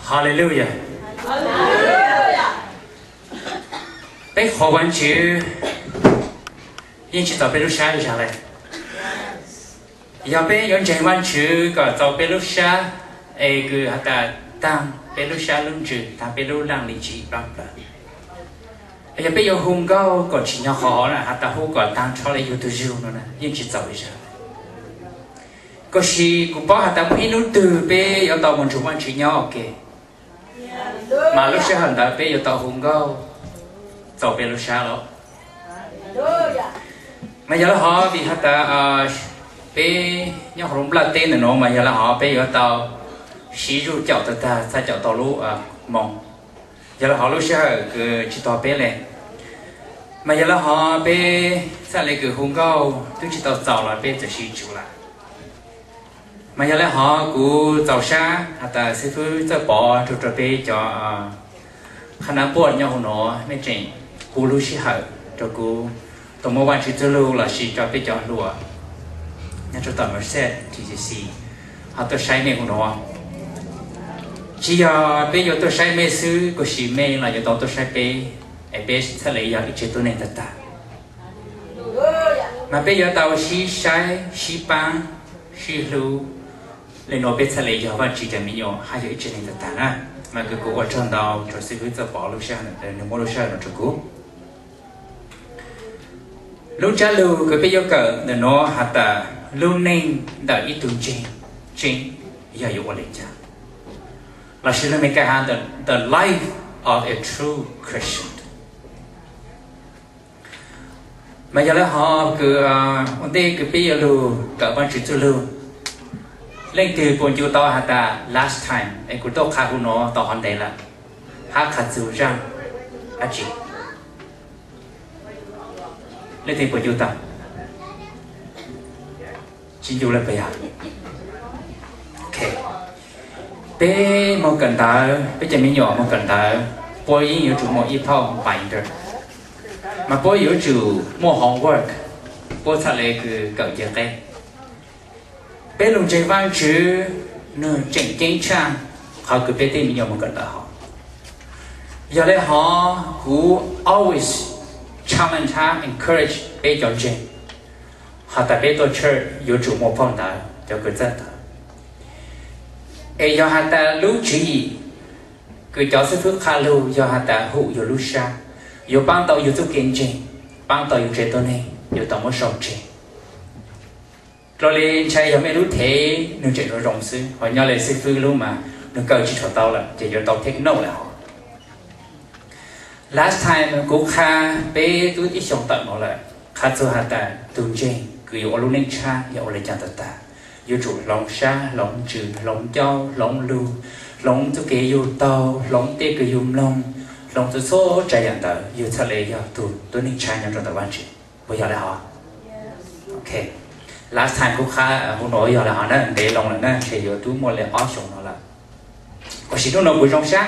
Hallelujah. Peb qhuas Vajtswv yeej tsis txaus peb lub sab li zag li. Yog peb yuav ntseeg Vajtswv kom txaus peb lub sab, es kws has tas taag peb lub sab lub ntsws, taag peb lub laj lim tswv yim pab plawg. Yog peb yuav hu nkauj kom tsim nyog qhov has tas hu kom taag nrho le yug tug zug no na yeej tsis txaus li zag. Koj sis kuv paub has tas muaj ib hnub twg peb yuav tau moog nrug Vajtswv nyob ua ke, mas lub sij hawm ntawd peb yuav tau hu nkauj txaus peb lub sab lawm. Mas yog le hov vim has tas peb nyob hauv lub nplaj teb ntawm nuav mas yog le hov peb yuav tau sib zuj caum tag tag txhaj caum tau lub moo. Yog le hov lub sij hawm kws tsis tog peb le, mas yog le hov peb txhaj le kws hu nkauj twb tsis tau txaus los peb txawm sib tsum lawm. Mas yog le hov kuv txaus sab has tas xib fwb Txawj Pov rau rau peb cov qhab nab npuaj nyob huv nuav mej tseem hu lub sij hawm rau kuv tau muab Vajtswv txuj lug lossis rau peb cov hluas nyob rau tom Merced T C C ho tuaj saib mej huv nuav. Tsis yog peb yuav tuaj saib mej xwb, koj sis mej los yuav tau tuaj saib peb, es peb txhaj le yog ib tsev tuab neeg tag tag. Mas peb yuav tau sib saib, sib paab, sib hlub, le nuav peb txhaj le yog Vajtswv cov me nyuam hab yog ib tsev neeg tag tag na. Mas kws kuv ua tsaug ntau rau xib fwb Txawj Pov lub sij hawm, nwg muab lub sij hawm no rau kuv. Lub tsab lug kws peb yuav kawm ntawm nuav has tas lub neej ntawm ib tug ntseeg tseeb yog yuav ua le caag, lossis lub Meskas has the life of a true Christian. Mas yog le hov kws ua ntej kws peb yuav lug kawm Vajtswv txuj lug, leej twg puas ncu tau has tas last time es kuv tuaj qha huv nuav tau hov ntev lawm, hab qha txug zaaj dab tsi? Leej twg puas ncu tau? Tsis ncu le puas yog? Ok, peb moog kawm ntawv, peb cov me nyuam moog kawm ntawv, puab yeej yuav tsum muaj ib phauj binder, mas puab yuav tsum muaj homework, puab txhaj le kws kawm nce qeb. Peb lug ntseeg Vajtswv, nwg tseem ceeb tshaj qhov kws peb tej me nyuam moog kawm ntawv hov. Yog le hov kuv always challenge hab encourage peb cov ntseeg has tas peb tuaj church yuav tsum muaj phauj ntawv, cov kws txawj ntawv. Es yog has tas lub tswv yim kws cov xib fwb qha lug yog has tas hum yug lub sab, yuav paab tau yug txuj kev ntseeg, paab tau yug tsev tuab neeg, yuav tau muab sau tseg. Dlua le ntshai yog mej lub thev nwg tseem zoo zoo xwb, ho nyob le xib fwb lub mas nwg kaw tsis tshua tau lawm ces yuav tau take note lawm hov. Last time kuv qha, peb tub ib xyoo tawm nuav lawm, qha txug has tas tug ntseeg kws yuav ua lub neej tshab yog ua le caag tag tag, yuav tsum hloov sab, hloov ntsws, hloov ncauj, hloov lug, hloov txuj kev yug taug, hloov tej kws yug mloog, hloov txhua txhua tsav yam ntawd yug txhaj le yog tug tuab neeg tshab nyob rau ntawm Vajtswv. Puas yog le hov? Ok, last time kuv qha huv nuav yog le hov na, ntev loo lawm na, ntshe yuav tub muaj le ob xyoo nuav lawm. Koj sis hnub nuav kuv zoo sab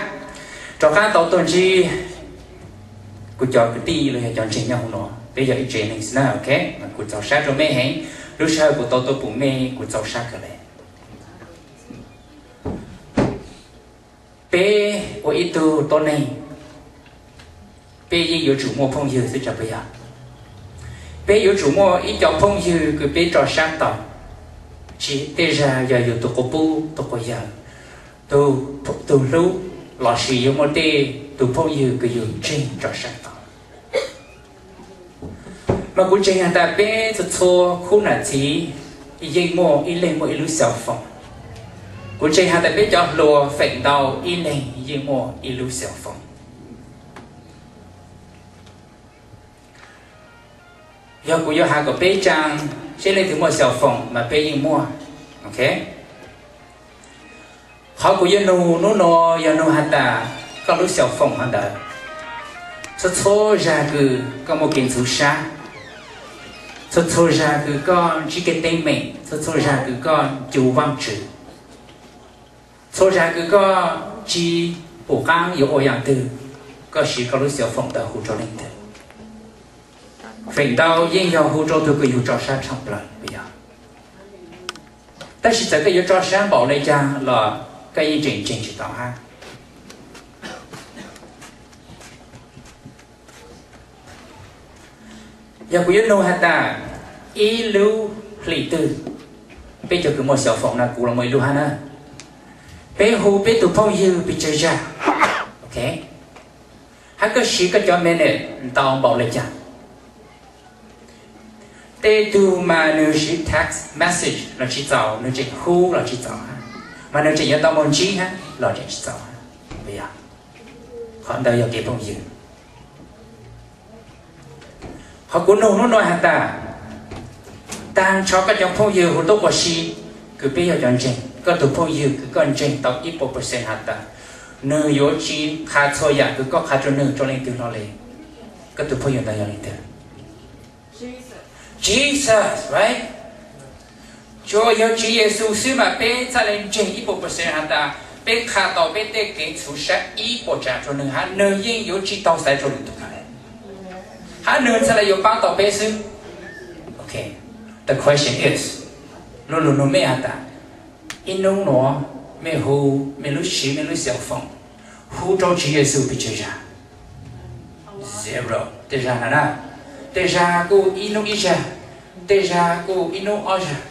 rov qab tau tuaj ntsib kuv cov kwv tij los yog cov ntseeg nyob huv nuav, peb yog ib tsev neeg xwb na, ok. Kuv txaus sab rau mej heev, lub sij hawm kuv tau tuaj pum mej kuv txaus sab kawg le. Peb ua ib tug tuab neeg, peb yeej yuav tsum muaj phooj ywg xwb, tsis puas yog? Peb yuav tsum muaj ib co phooj ywg kws peb tso sab tau, tsis tej zag yog yug tug quas puj tug quas yawg, tug hlub, lossis yuav muaj tej tug phooj ywg kws yug ntseeg tso sab tau. Mas kuv ntseeg has tas peb txhua txhua khub nam txiv yeej muaj ib leeg muaj ib lub cell phone. Kuv ntseeg has tas peb cov hluas feem ntau ib leeg yeej muaj ib lub cell phone. Yog kuv yuav has kom peb tsaa seb leej twg muaj cell phone mas peb yeej muaj, ok. Qhov kuv yuav nug hnub nuav yog nug has tas koj lub cell phone hov ntawd, txhua txhua zag kws koj muaj kev ntxhov sab, txhua txhua zag kws koj ntsib kev teeb meem, txhua txhua zag kws koj ncu Vaajtswv, txhua zag kws koj tsis pum qaab yuav ua yaam twg, koj siv koj lub cell phone ntawd hu rau leej twg? Feem ntau yeej yog hu rau tug kws yug tso sab tshaj plawg, puas yog? Tab sis txawm koj yuav tso sab npaum le caag los koj yeej tseem ntseeg tsis tau hab. Yog kuv yuav nug has tas, ib lub hlis twg, peb cov kws muaj xyom foom na, kuv los muaj ib lub hab na, peb hu peb tus phooj ywg pes tsawg zag? Ok, hab koj siv koj cov minute ntau npaum le caag? Tej tug mas nwg siv text message los tsis txaus, nwg tseem hu los tsis txaus hab, mas nwg tseem yuav tau moog ntsib hab los tseem tsis txaus hab. Qhov ntawd yog kev phooj ywg. Qhov kuv nug nub nua has tas, taag nrho koj cov phooj ywg hu tuab ua si kws peb yog cov ntseeg, koj tug phooj ywg kws koj ntseeg tau ib puas percent has tas, nwg yuav tsi qha txhua yaam kws koj qha rua nwg rua leej twg hlo le, koj tug phooj ywg ntawd yog leej twg? Jesus, right? Tsuas yog Tswv Yexus xwb mas peb txhaj le ntseeg ib puas percent has tas, peb qha tau peb tej kev txhum sab ib puas tsaam rua nwg hab nwg yeej yuav tsi tau xaiv rua lwm tug le, hab nwg txhaj le yuav paab tau peb xwb. Ok, the question is, lub lug nug mej has tas, ib nub nua mej hu, mej lub siv mej lub xyom foom hu rua Tswv Yexus pes tsawg zag? Zero. Tej zag na, tej zag kuj ib nub ib zag, tej zag kuj ib nub ob zag,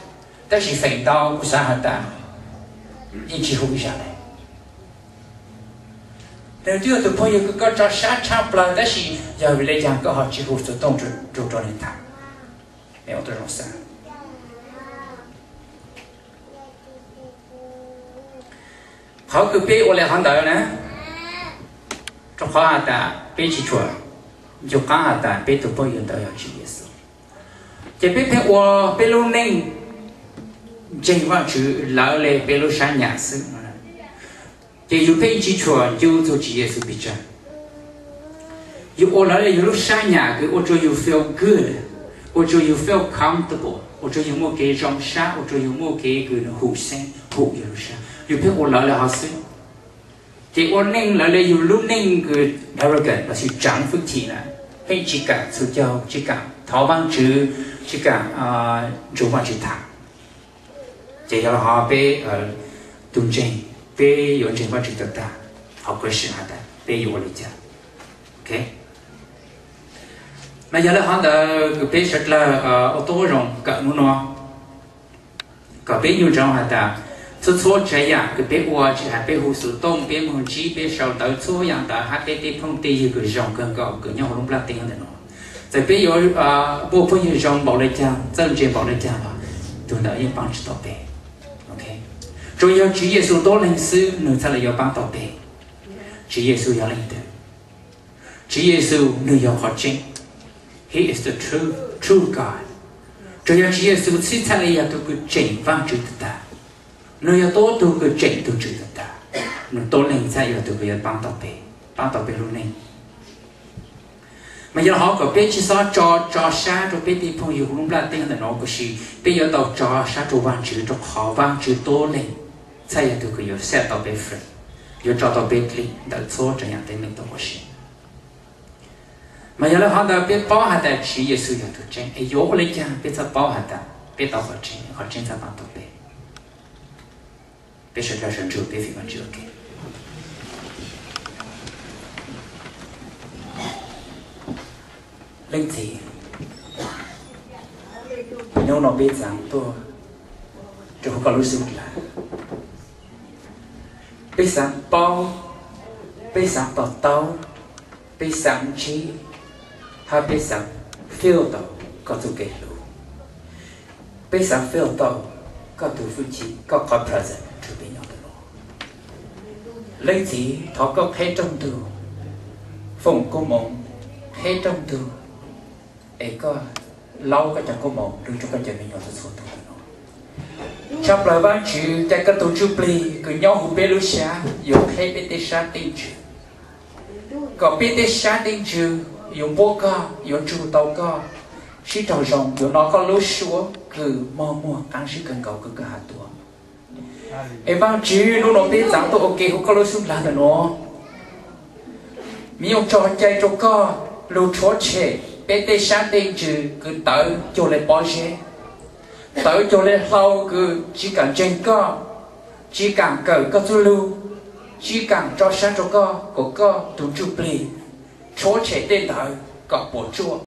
tab sis feem ntau kuv xaav has tas yeej tsi hu ib zag le. Nwg twb yog tug phooj ywg kws koj tso sab tshaj plawg, tab sis yog vim le caag koj ho tsi hu xov tooj rua nwg tham? Qhov kws peb ua le hov ntawd na, rua qhov has tas peb tsi tshua ncu qaab has tas peb tug phooj ywg ntawd yog Tswv Yexus, ces peb pheej ua peb lub neej ntseeg Vaajtswv lawv le peb lub sab nyam xwb. Ces yug pheej tsi tshua ncu txug Tswv Yexus pes tsawg. Yug ua lawv le yug lub sab nyam kws ua rua yug feel good, ua rua yug feel comfortable, ua rua yug muaj kev zoo sab, ua rua yug muaj kev kws nws hum xeeb hum yug lub sab, yug pheej ua lawv le hov xwb. Ces ua neej lawv le yug lub neej kws arrogant lossis tsaav fwj chim na, pheej tsi kaam txhus caug, tsi kaam thov Vaajtswv, tsi kaam nrug Vaajtswv tham. Ces yog le hov peb tug ntseeg, peb yuav ntseeg Vaajtswv tau tag, qhov question has tas peb yuav ua le caag? Ok, mas yog le hov ntawd kws peb suav dlawg ua tub ua zoo kawm nub nua, kom peb ncu ntsoov has tas, txhua txhua tsav yaam kws peb ua, tsi has peb hu xov tooj, peb moog ntsib, peb sau ntawv, txhua yaam ntawd hab peb tej phooj tej ywg kws zoo kawg nkaus kws nyob huv lub nplaj teb ntawm no, txawm peb yuav muaj phooj ywg zoo npaum le caag, txawj ntse npaum le caag los tug ntawd yeej paab tsi tau peb. Ok, tsuas yog Tswv Yexus tuab leeg xwb nwg txhaj le yuav paab tau peb. Tswv Yexus yog leej twg? Tswv Yexus nwg yog qhov tseeb. He is the true, true God. Tsuas yog Tswv Yexus xwb txhaj le yog tug kws tseem Vaajtswv tag tag. Nwg yog tuab tug kws tseem tug Tswv tag tag. Nwg tuab leeg txhaj yog tug kws yuav paab tau peb, paab tau peb lub neej. Mas yog le hov kom peb tsi xob tso, tso sab rua peb tej phooj ywg huv lub nplaj teb ntawm no, tab sis peb yuav tau tso sab rua Vaajtswv, rua qhov Vaajtswv tuab leeg txhaj yog tug kws yuav set tau peb free, yuav tso tau peb dlim ntawm txhua tsav yaam teeb meem tuaj ua si. Mas yog le hov ntawd peb paub has tas Tswv Yexus yog tug tseeb, es yuav ua le caag peb txhaj paub has tas peb tau qhov tseeb, qhov tseeb txhaj paab tau peb? Peb sawv dlawg sawv ntsug peb fim Vaajtswv ua ke. Leej Txiv, nub nua peb xaav tuaj rua huv koj lub xub dlawg. Peb xaav paub, peb xaav to taub, peb xaav ntsib, hab peb xaav feel tau koj txuj kev hlub. Peb xaav feel tau koj tug hwj chim, koj qhov presence rua peb nyob ntawm no. Leej Txiv, thov koj qheb rooj ntug, foom koob moov, qheb rooj ntug, es koj laub koj cov koob moov lug rua koj cov me nyuam txhua txhua tug ntawm no. Tshaj plawg Vaajtswv, ca koj tug Ntsuj Plig kws nyob huv peb lub sab yuav qheb peb tej sab tej ntsws, kom peb tej sab tej ntsws yuav npuab koj, yuav ntsug tau koj, sib raug zoo, yuav nov koj lub suab kws mog muag qaab zib kawg nkaus kws koj has tuaj. Es Vaajtswv, nub nua peb xaav tuaj ua ke huv koj lub xub dlawg ntawm no. Miv nyuas tso cai rua koj lug rhuav tshem peb tej sab tej ntsws kws tawv cuag le pob zeb, tawv cuag le hlau kws tsi kaam ntseeg koj, tsi kaam kawm koj txuj lug, tsi kaam tso sab rua koj kom koj tug Ntsuj Plig rhuav tshem tej ntawd kom puam tsuaj